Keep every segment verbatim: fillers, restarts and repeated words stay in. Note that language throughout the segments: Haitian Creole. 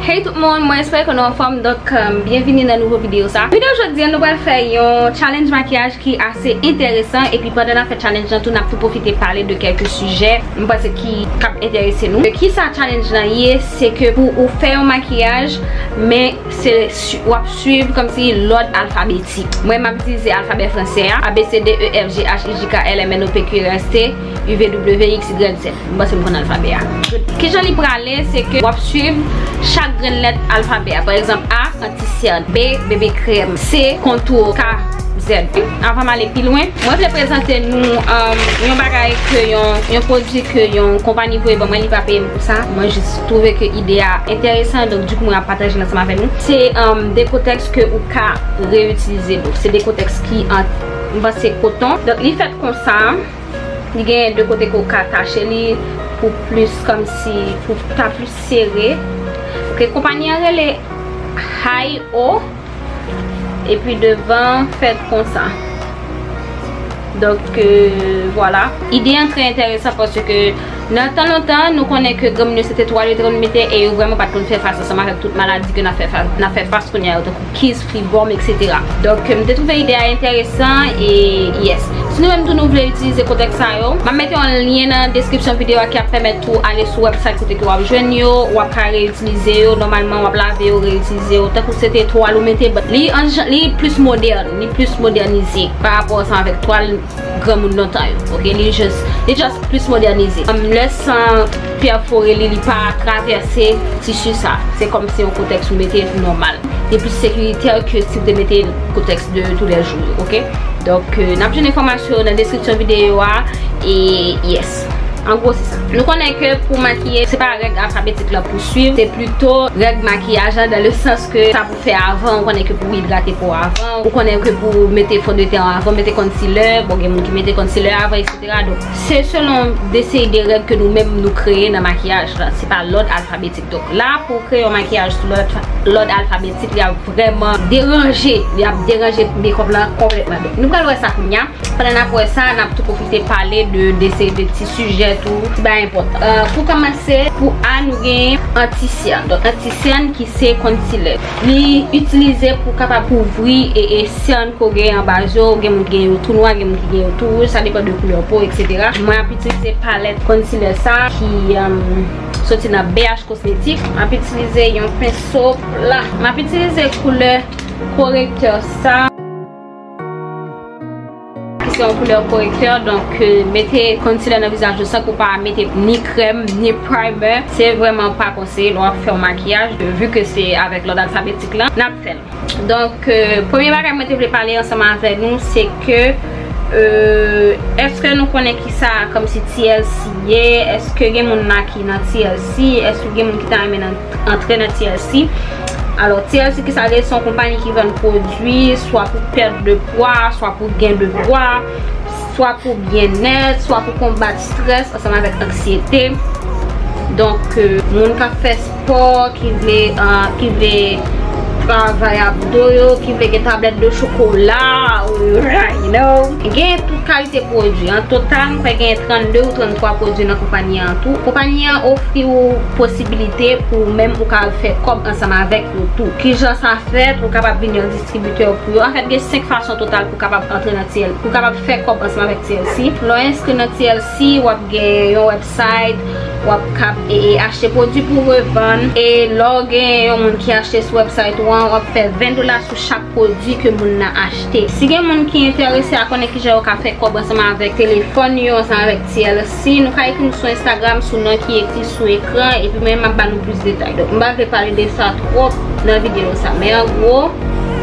Hey tout moun, mwen espere ke nou anfòm. Donk, um, byenvini nan nouvo videyo sa. Videyo jodi a, nou pral fè yon challenge makiyaj ki ase enteresan, epi pandan n ap fè challenge lan tou, n ap tou pwofite pale de kèlke sijè m panse ki k ap enterese nou. Kisa challenge lan ye? Se ke pou ou fè yon makiyaj, men se su- w ap swiv kòmsi lòd alfabetik. Mwen, m ap itilize alfabè fransè a, A B C D E F G H I J K L M N O P Q R S T U V W X Y Z. M panse m konn alfabè a. Kijan li prale, se ke w ap swiv chak grenn lèt alfabè a. Pa egzanp, A, antisèn, B, bebe krèm, C, kontou, K, Z. Avan m ale pi lwen, mwen vle prezante nou, um, yon bagay ke yon, yon pwodui ke yon konpayi voye ban mwen, li pa peye m pou sa. Mwen jis twouve ke ide a enteresan, donk dikou mwen ap pataje l ansanm avè nou. Se, um, de kotèks ke ou ka reyitilize. Donk, se de kotèks ki an, m panse, koton. Donk, li fèt konsa. Li genyen de kote ke ou ka tache li pou plis, kòmsi, pou ta plis sere. Ok, konpayi an rele Hi O. Epi devan fèt konsa. Donk, euh, vwala. Ide an trè enteresan paske nan tan lontan, nou konnen ke granmoun yo se te twal yo te konn mete e yo vrèman pa t konn fè fas ansanm avèk tout maladi ke n ap fè fas, n ap fè fas kounye a yo, tankou kis, fibwòm, etsetera. Donk, m te twouve ide a enteresan e yes. Si nou menm tou nou vle itilize kotèks sa yo, m ap mete yon lyen nan deskripsyon videyo a ki ap pèmèt ou ale sou website kote ke w ap jwenn yo, w ap ka reyitilize yo, nòmalman w ap lave yo, reyitilize yo, tankou se te twal ou mete, but li an jan, li plis modèn, li plis modènize pa rapò ansanm avèk twal granmoun lontan yo, ok? Li just, li just plis modènize. Um, lè san pèfore li, li pa travèse tisi sa. Se kòmsi yon kotèks ou mete nòmal. Li plis sekiritè ke si w te mete kotèks de toulèjou yo, ok? Donk, euh, n ap jwenn enfòmasyon yo nan deskripsyon videyo a, e yes. An gwo, se sa. Nou konnen ke pou makiye, se pa règ alfabetik la pou swiv, se plito règ makiyaj la, dans le sens ke sa pou fè avan, ou konnen ke pou idrate po avan, ou konnen ke pou mete fondeten avan, mete concealer, bon, gen moun ki mete concealer avan, etsetera. Donk, se selon de seri de règ ke nou menm nou kreye nan makiyaj la, se pa lòd alfabetik. Donk, la, pou w kreye yon makiyaj sou lòd, lòd alfabetik, li ap vrèman deranje, li ap deranje makeup lan konplètman. Donk, nou pral wè sa kounye a. Pandan n ap wè sa, n ap tou pwofite pale de, de seri de ti sijè tou, ti bagay enpòtan. Euh, pou kòmanse, pou A, nou gen antisèn. Donk, antisèn ki se concealer. Li itilize pou kapab kouvri e, e sèn ke w gen anba je w. Gen moun ki gen yo tou nwa, gen moun ki gen yo tou wouj, sa depann de koulè po, etsetera. Mwen ap itilize palèt concealer sa ki, um, soti nan B H Cosmetics. M ap itilize yon penso pla. M ap itilize koulè korektè sa. Ki se yon koulè korektè, donk, euh, mete concealer nan vizaj ou san ke w pa mete ni krèm, ni primer, se vrèman pa konseye lè w ap fè yon makiyaj, euh, vu ke se avèk lòd alfabetik lan n ap fè l. Donk, euh, premye bagay mwen te vle pale ansanm avè nou, se ke, euh, èske nou konnen kisa kòmsi T L C ye? Èske gen moun la ki nan T L C? Èske gen moun ki ta renmen nan antre nan T L C. Alò, T L C, kisa l ye? Se yon konpayi ki vann pwodui swa pou pèt de pwa, swa pou gen de pwa, swa pou byennèt, swa pou konbat strès ansanm avèk anksyete. Donk, euh, moun k ap fè spò, ki vle, euh, ki vle travay abdo yo, ki vle gen tablèt de chokola, you know. Gen tout kalite pwodui. An total, m kwè gen trannde ou tranntwa pwodui nan konpayi an tou. Konpayi an ofri w posibilite pou ou menm ou ka al fè kòb ansanm avèk yo tou. Kijan sa fèt? Ou kapab vin yon distribitè pou yo. Anfèt, gen senk fason total pou w kapab antre nan T L C, pou w kapab fè kòb ansanm avèk T L C. Lè w enskri nan T L C, w ap gen yon website, w ap kab, e, e, achte pwodui pou revann. E lè w gen yon moun ki achte sou website ou an, w ap fè ven dola sou chak pwodui ke moun nan achte. Si gen moun ki enterese a konnen kijan yo ka fè kòb ansanm avèk telefòn yo, ansanm avèk T L C, nou ka ekri nou sou Instagram sou non ki ekri sou ekran, epi mwen m ap ba nou plis detay. Donk, m pa vle pale de sa twòp nan videyo sa, men an gwo,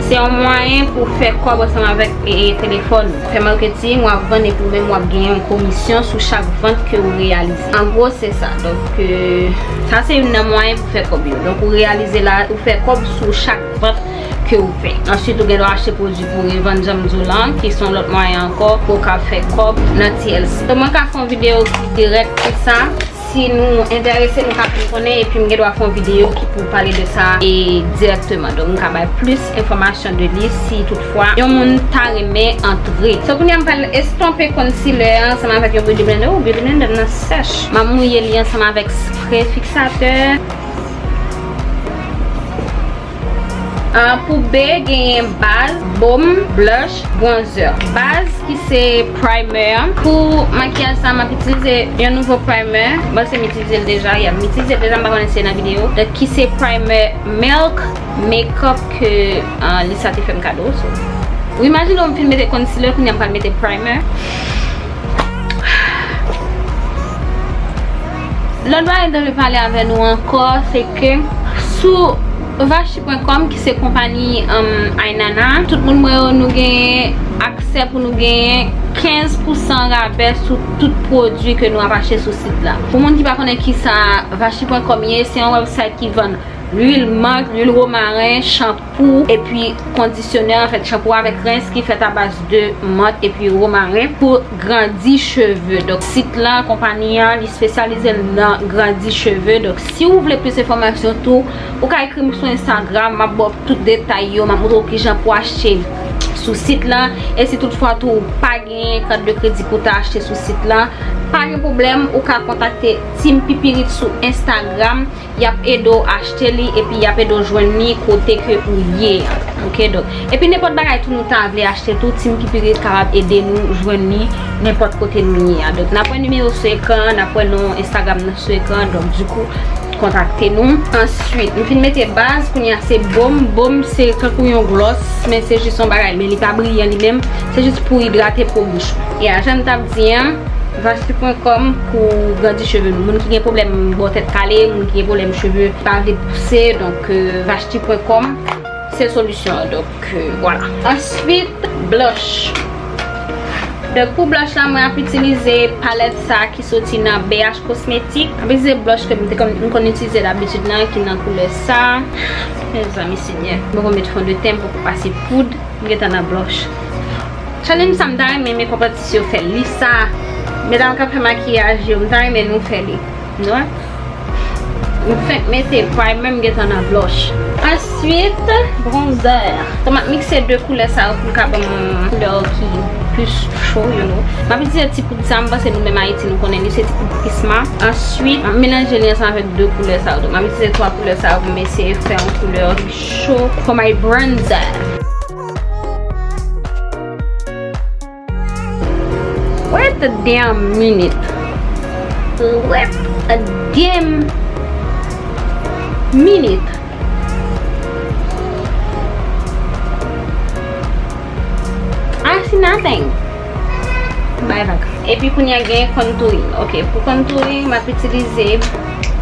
se yon mwayen pou fè kòb ansanm avèk, e, e, telefòn ou. Fè marketing, w ap vann epi ou menm w ap gen yon komisyon sou chak vant ke ou reyalize. An gwo, se sa. Donk, euh, sa se youn nan mwayen pou fè kòb yo. Donk, ou reyalize la, ou fè kòb sou chak vant ke ou fè. Answit, ou gen dwa achte pwodui pou revann, jan m di w lan, ki se yon lòt mwayen ankò pou w ka fè kòb nan T L C. Donk, mwen ka fè yon videyo ki dirèk sou sa. Si nou enterese, nou ka fè m konnen, epi m gen dwa fè yon videyo ki pou pale de sa e dirèkteman. Donk, m ka bay plis enfòmasyon de li si toutfwa yon moun ta renmen antre. So, kounye a, m pral estonpe concealer an ansanm avèk yon beauty blender. Oh, beauty blender m nan sèch. M ap mouye li ansanm avèk spray fiksatè. Ah, pou base, genyen baz, baume, blush, bronzer. Baz ki se primer. Pou makiyaj sa, m ap itilize yon nouvo primer. Bon, se m itilize l deja, ya, m itilize l deja, m pa konnen si se nan videyo. Donk, ki se primer Milk Makeup ke, ah, Lisa te fè m kado. So, ou imajine w m fin mete concealer, kounye a m pral mete primer. Lòt bagay m te vle pale avè nou ankò, se ke sou Vashi pwen kòm ki se konpayi, um, Ainana, tout moun mwen yo, nou genyen aksè pou nou genyen kenz pousan rabè sou tout pwodui ke nou ap achte sou sit la. Pou moun ki pa konnen kisa Vashi pwen kòm ye, se yon website ki vann lwil mant, lwil womaren, chanpou, epi kondisyonè, anfèt, chanpou avèk rens ki fèt a baz de mant epi womaren pou grandi cheve. Donk, sit la, konpayi a, li espesyalize l nan grandi cheve. Donk, si w vle plis enfòmasyon tou, ou ka ekri m sou Instagram, m ap ba w tout detay yo, m ap montre w kijan pou achte sou sit la. E si toutfwa tou ou pa gen kat de kredi pou ta achte sou sit la, pa gen pwoblèm, ou ka kontakte Team Pipirit sou Instagram. Y ap ede w achte li, epi y ap ede w jwenn li kote ke ou ye a. Ok, donk, epi nenpòt bagay tou nou ta vle achte tou, Team Pipirit kapab ede nou jwenn li nenpòt kote nou ye a. Donk, n ap wè nimewo sou ekran, n ap wè non Instagram nan sou ekran. Donk, dikou, kontakte nou. Answit, m fin mete baz, kounye a se baume. Baume se tankou yon gloss, men se jis yon bagay, men li pa briyan li menm. Se jis pou idrate po bouch ou. E a, jan m t ap di an, Vashi pwen kòm pou grandi cheve nou. Moun ki gen pwoblèm bò tèt kale, moun ki gen pwoblèm cheve pa vle pouse, donk, euh, Vashi pwen kòm se solisyon an. Donk, euh, vwala. Answit, blush. Donk, pou blush la, mwen ap itilize palèt sa ki soti nan B H Cosmetics. M ap itilize blush ke m te konn, m konn itilize dabitid lan, ki nan koulè sa. Mezanmi Senyè, mwen poko met fon de ten, m poko pase poud. M gentan nan blush. Challenge sa m ta renmen men konpatisyon fè li sa. Medam k ap fè makiyaj yo, m ta renmen nou fè li. Nou wè? M fenk mete primer, m gentan nan blush. Answit, bronzer. Donk, m ap mikse de koulè sa yo pou l ka ban m yon koulè ki plis cho, you know. M ap itilize ti poud sa, m panse nou menm Ayiti, nou konnen li se ti poud Prisma. Answit, m ap melanje li ansanm avèk de koulè sa yo. Donk, m ap itilize twa koulè sa yo pou m eseye fè yon koulè ki cho for my bronzer. Wait a damn minute. Wait a damn minute. I see nothing. Bay vag. Epi kounye a gen contouring. Ok, pou contouring, m ap itilize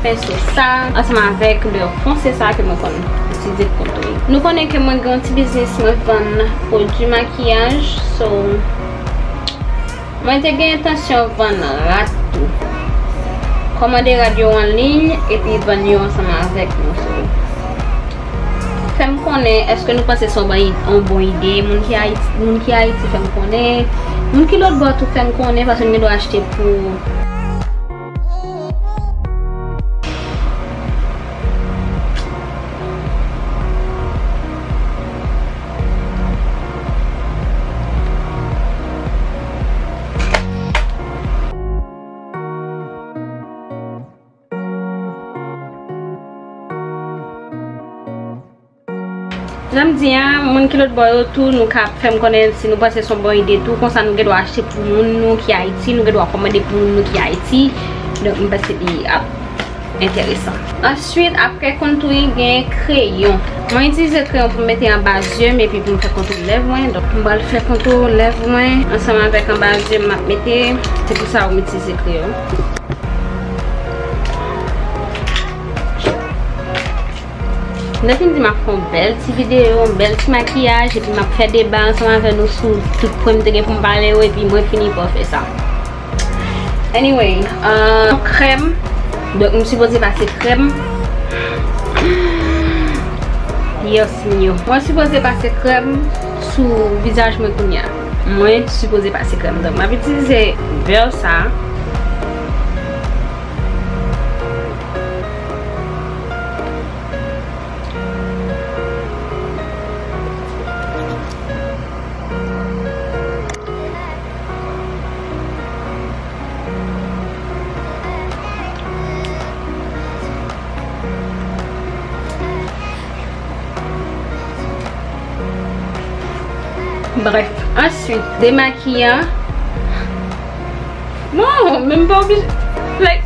penso sa ansanm avèk lè fonse sa ke mwen konn itilize pou contouring. Nou konnen ke mwen gen yon ti biznis, mwen vann pwodui makiyaj, so mwen te gen entansyon vann rad tou. Kòmande rad yo an liy epi vann yo ansanm avèk nou, so. Fè m konnen, èske nou panse se yon bon i-, yon bon ide? Moun ki Ayiti, moun ki Ayiti, fè m konnen. Moun ki lòt bò tou, fè m konnen, paske m gen dwa achte pou Jan m di a, moun ki lòt bò yo tou, nou ka fè m konnen si nou panse se yon bon ide tou. Konsa nou gen dwa achte pou moun nou ki Ayiti, nou gen dwa kòmande pou moun nou ki Ayiti. Donk, m panse li ap enteresan. Answit, apre contouring, gen kreyon. Mwen itilize kreyon pou m mete anba zye m epi pou m fè kontou lèv mwen. Donk, m pral fè kontou lèv mwen ansanm avèk anba zye m ap mete. Se pou sa m itilize kreyon. M te fin di m ap fè yon bèl ti videyo, yon bèl ti makiyaj, epi m ap fè deba ansanm avè nou sou tout pwen m te gen pou m pale yo, epi mwen fini pa fè sa. Anyway, euh, krèm. Donk, m sipoze pase krèm. Dios mío. Mwen sipoze pase krèm sou vizaj mwen kounye a. Mwen sipoze pase krèm. Donk, m ap itilize bè sa. Bref, answit, demakiyan. Non, men m pa oblije. Like,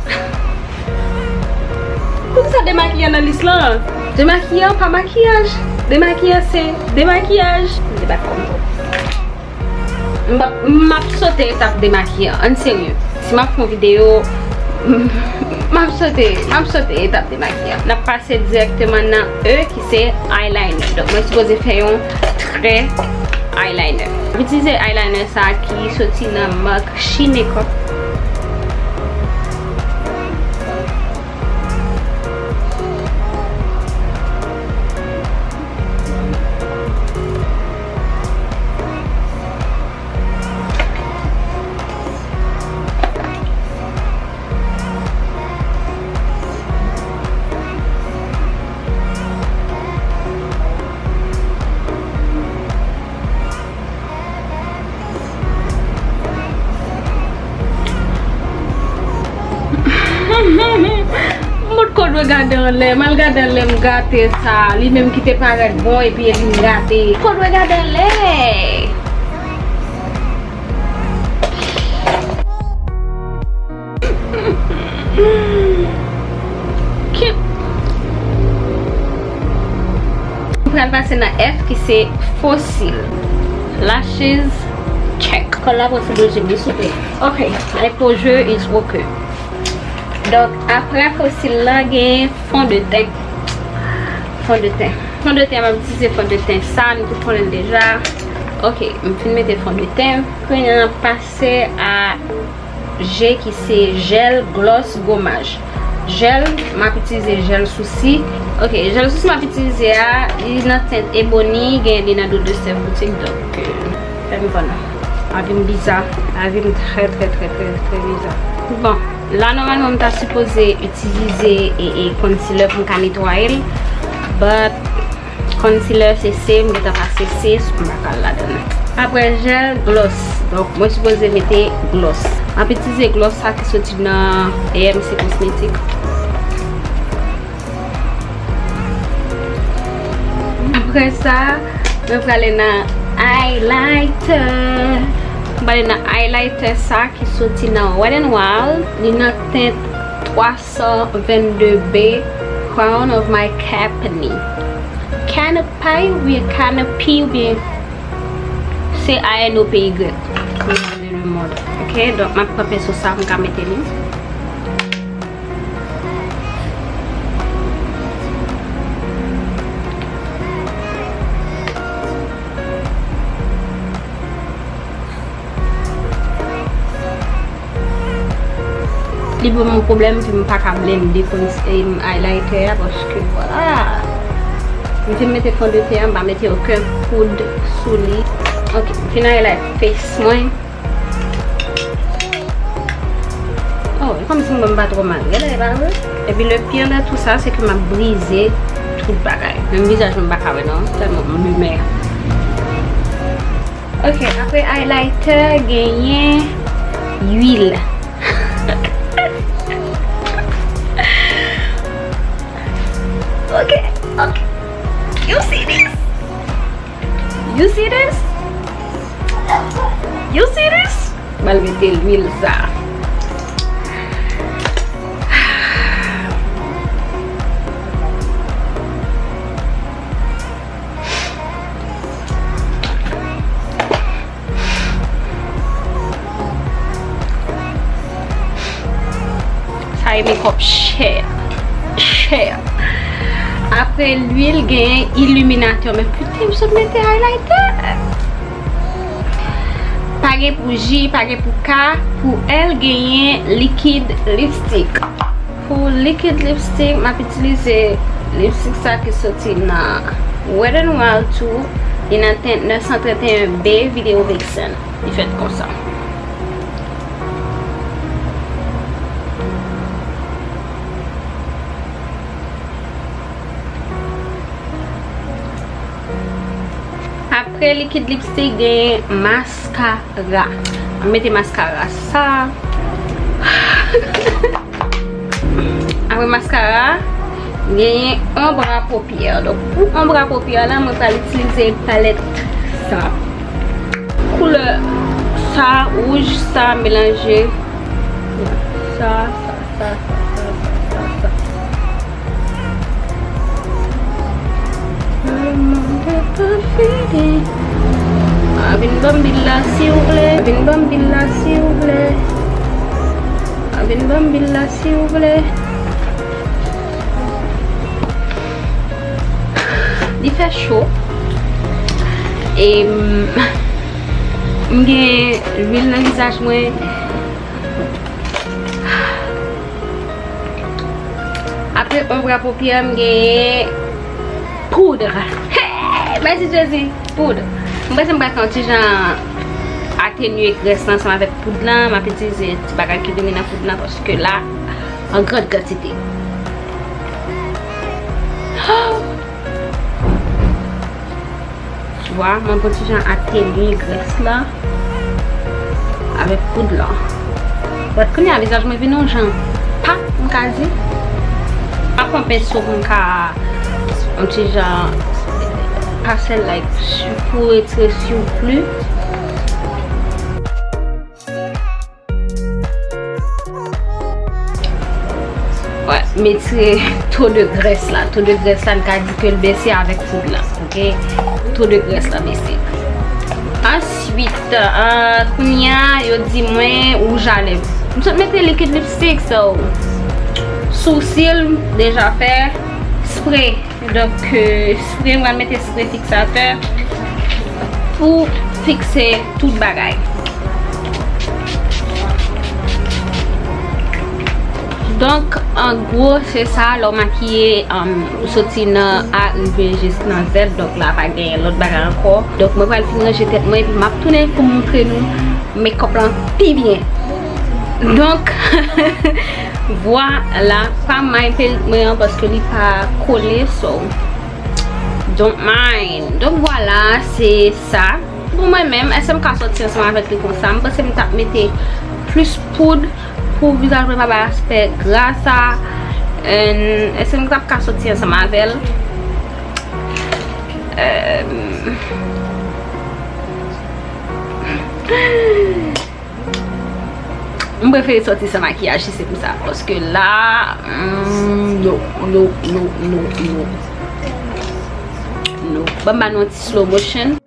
poukisa demakiyan nan lis lan? Demakiyan pa makiyaj. Demakiyan se demakiyaj. M te bat kò m twòp. M ap, m ap sote etap demakiyan. Ann serye. Si m ap fè yon videyo, m ap sote, m ap sote etap demakiyan. N ap pase dirèkteman nan E ki se eyeliner. Donk, mwen sipoze fè yon trè eyeliner. M itilize eyeliner sa ki soti nan mak She Makeup. M potko dwe gade anlè, m al gade anlè, m gate sa, li menm ki te parèt bon epi li m gate. M potko dwe gade anlè. Ki- M pral pase nan F ki se fo sil. Lashes, check. Kòl la pral sou do je m, souple. Ok, like po je is ok. Donk, apre fo sil la, gen fondeten. Fondeten. Fondeten, m ap itilize fondeten sa, nou tout konnen l deja. Ok, m fin mete fondeten. Kounye a, n ap pase a je ki se jèl gloss gomaj. Jèl, m ap itilize jèl sousi. Ok, jèl sousi m ap itilize a, li nan tent ebony, gen li nan Dodosèv boutik, donk, euh, fè m pandan. Lavi m biza, lavi m trè, trè, trè, trè, trè biza. Bon, la, nòmalman, m ta sipoze itilize e, e concealer pou m ka netwaye l, but concealer se se, m gentan pase se, m pa ka al ladan l. Apre jèl, gloss. Donk, mwen sipoze mete gloss. M ap itilize gloss sa ki soti nan E M C Cosmetics. Apre sa, mwen prale nan highlighter. Mwen prale nan highlighter sa ki soti nan Wet n Wild. Li nan tent twa san vennde B, Crown of My Canopy. Canopy oubyen Canopy oubyen se A N O P Y. Regardez le monde. Ok, donk m ap pran penso sa pou m ka mete li. Li ban m yon pwoblèm ke m pa ka blende kon, em, highlighter a, paske, vwala. M fin mete fondeten an, m pa mete okenn poud sou li. Ok, m fin highlight face mwen. Oh, e kòmsi m pa twò mal. Gade, e pa vre? Epi le pire de tout sa, se ke m ap brize tout bagay. Menm vizaj mwen m pa ka wè non, tèlman m limè. Ok, apre highlighter, genyen lwil. Ok, ok. You see this? You see this? You see this? M al mete lwil sa. Sa e makeup chè. Chè. Apre lwil, genyen iliminatè. Men pute, m sot mete highlighter. Pa gen pou J, pa gen pou K. Pou L, genyen liquid lipstick. Pou liquid lipstick, m ap itilize lipstick sa ki soti nan Wet n Wild tou. Li nan tint nèf san trant e en B, Video Vixen. Li fèt konsa. Apre liquid lipstick, genyen maskara. Mwen mete maskara sa. Apre maskara, genyen ombre à paupières. Donk, pou ombre à paupières la, mwen pral itilize palèt sa. Koulè sa, wouj sa, melanje. Sa, sa, sa, sa, sa, sa, sa. Mwen pa fini. A vin ban m bil la, siwouplè. Vin ban m bil la, siwouplè. A vin ban m bil la, siwouplè. Li fè cho. E, m, m gen lwil nan vizaj mwen. Apre onbra popiè, m genyen poud. Hey! Mèsi Jezi, poud. M panse m pral fè yon ti jan atenye grès lan ansanm avèk poud lan. M ap itilize ti bagay ki vini nan poud lan paske la, an grand kantite. Tu vois, mwen pran ti jan atenye grès la avèk poud lan. But kounye a vizaj mwen vin yon jan pat, m ka di. M ap pran penso pou m ka yon ti jan pase l like pou retire sipli. Wè, m retire to de grès la. To de grès la, n ka di ke l bese avèk poud la, oke? To de grès la bese. Answit, ah, kounye a, yo di mwen wouj a lèv. M sot mete likid lipstik, so, sousi l deja fè, spre. Donk, euh, spre, mwen mete spre fiksatè pou fikse tout bagay. Donk, an gwo, se sa, lè w makiye, um, ou soti nan A rive jis nan Z, donk la pa gen lòt bagay ankò. Donk, mwen pral fin ranje tèt mwen, epi m ap tounen pou m montre nou makeup lan pi byen. Donk, vwala, pa mind perik mwen an paske li pa kole, so, don't mind. Donk, vwala, se sa. Pou mwen menm, èske m ka sòti ansanm avèk li konsa? M panse m t ap mete plis poud pou vizaj mwen pa bay aspè gra sa. And èske m t ap ka sòti ansanm avè l? Euh, M prefere sòti san makiyaj si se pou sa. Paske la, mm, no, no, no, no, no. No. Ban m ba nou yon ti slow motion.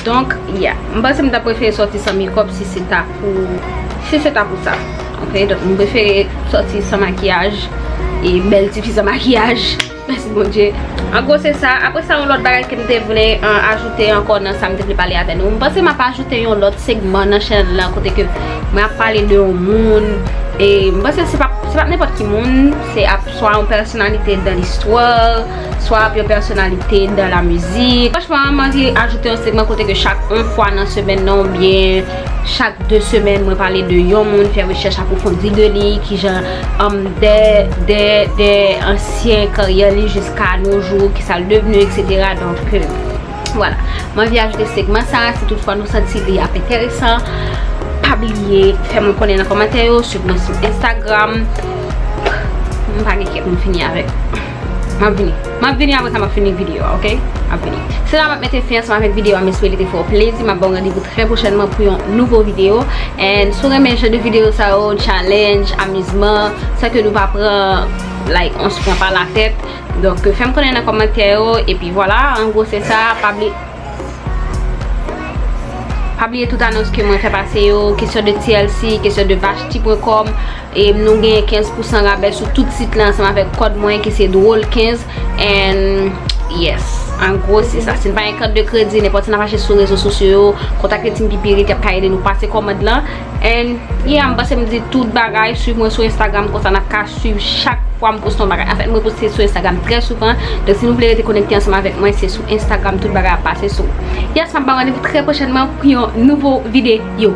Donk, yeah. M panse m ta prefere sòti san makeup si se ta pou, si se ta pou sa. Oke, donk m prefere sòti san makiyaj e bèl tifi san makiyaj. Mèsi Bondye. An gwo, se sa. Apre sa, yon lòt bagay ke m te vle, euh, ajoute ankò nan sa m te vle pale avè nou. M panse m ap ajoute yon lòt segman nan channel lan kote ke mwen ap pale de yon moun. E m panse se pa, se pa nenpòt ki moun. Se ap swa yon pèsonalite dan listwa, swa ap yon pèsonalite dan la mizik. Franchman, m anvi ajoute yon segman kote ke chak yon fwa nan semèn nan oubyen chak de semèn, mwen pale de yon moun, fè rechèch apwofondi de li, kijan, um, de, de, de ansyen karyè li jiska no jou, kisa l devni, et cetera. Donk, euh, vwala. Mwen anvi ajoute segman sa, si toutfwa nou santi li ap enteresan, pa bliye fè mwen konnen nan kòmantè yo, swiv mwen sou Instagram. M pa gen kè pou m fini avèk. M ap vini. M ap vini apre sa, m ap fini videyo a, oke? M ap vini. Se la m ap mete fen ansanm avèk videyo a, m espere li te fè w plezi. M ap ba w randevou trè pwochènman pou yon nouvo videyo. And si w renmen jan de videyo sa yo, challenge, amizman, san ke nou pa pran, like, on se prend pas la tête. Donk, fè m konnen nan kòmantè yo, epi vwala, an gwo, se sa, pa bliye. Pa bliye tout anons ke mwen fè pase yo, kesyon de T L C, kesyon de vashti pwen kòm, e nou genyen kenz pousan rabè sou tout sit la ansanm avèk kòd mwen ki se drol kenz. And yes, an gwo se sa. Si n pa gen kat de kredi, nenpòt sa n ap achte sou rezo sosyo yo, kontakte Team Pipiri ki ap ka ede nou pase kòmand lan. And yeah, m panse m di tout bagay. Swiv mwen sou Instagram, konsa n ap ka swiv chak fwa m poste yon bagay. Anfèt, mwen poste sou Instagram trè souvan. Donk si nou vle rete konekte ansanm avèk mwen, se sou Instagram tout bagay ap pase sou. Yes, m ap ba w randevou trè pwochènman pou yon nouvo videyo.